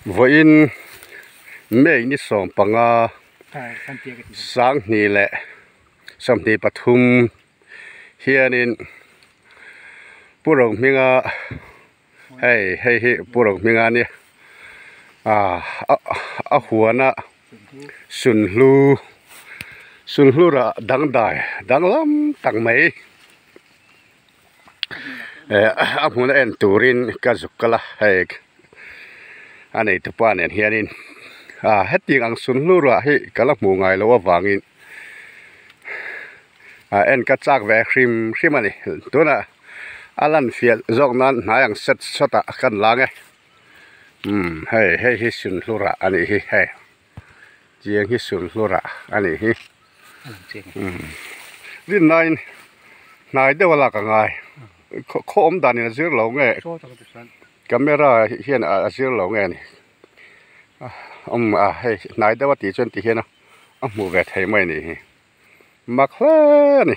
Vawiin May ni 15 2023 hianin Pu Rohminga hei hei hi Pu Rohminga nia ah a huana sunhlu sunhlu rah dangdai danglam tak mai eh a hmuna en turin ka zuk kal a hei a neitupa nen hianin ah hetiang ang sunhlu rah hi ka la hmuh ngai loh avangin ah en ka chak ve hrim hrim a ni tunah a lan fiah zawk nan hnai ang set sawt ah kan lang e umm hei hei hi sunhlu rah a nih hi hei chiang hi sunhlu rah a nih hi umm rinnain hnai deuh a lak a ngai khaw awm danin a zir lo nge camera hian a zir lo nge ni umm a hei hnai deuh a tih chuan ti hian a hmuh ve thei mai a nih hi mak hle a ni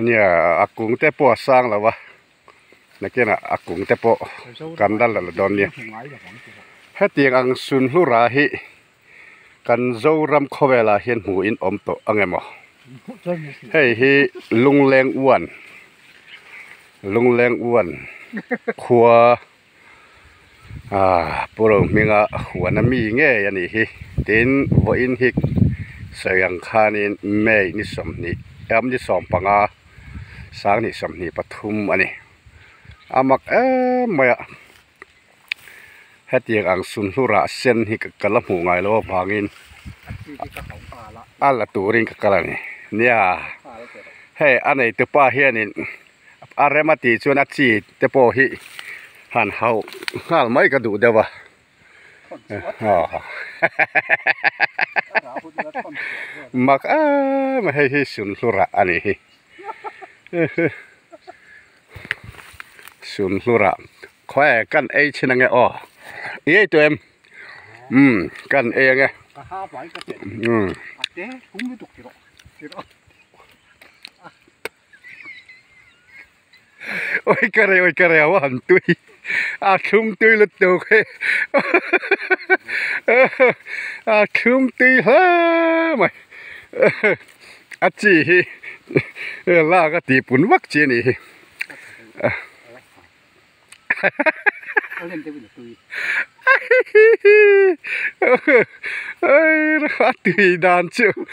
nia a kung te pawh a sang lo a nakinah a kung te pawh kan la la dawn nia hetiang ang sunhlu rah hi kan Zoram khawvelah hian hmuhin awm tawh ang emaw hei hi Lungleng uan Lungleng uan khua ah Pu Rohminga huan ami ngei a nih hi tin vawiin hi sawi ang khanin May ni 20 ni 15 2023 a ni a mak em mai a. Hetiang ang sunhlu rah sen hi ka la hmuh ngai loh avangin a la turin ka kal a ni. Nia, hei a neitupa hianin a rem a tih chuan a chi te pawh hi han hauh nghal mai ka duh deuh a. Mak em a hei hi sunhlu rah a nih hi. Sunhlu rah. Khawi kan ei chhin ange aw i ei tawh em umm kan ei ange umm oi ka rei oi ka rei a han tui a thlum tui lutuk hei a thlum tui hle mai a chi hi lak a tihpun vak chi a nih hi. A tui dan chu.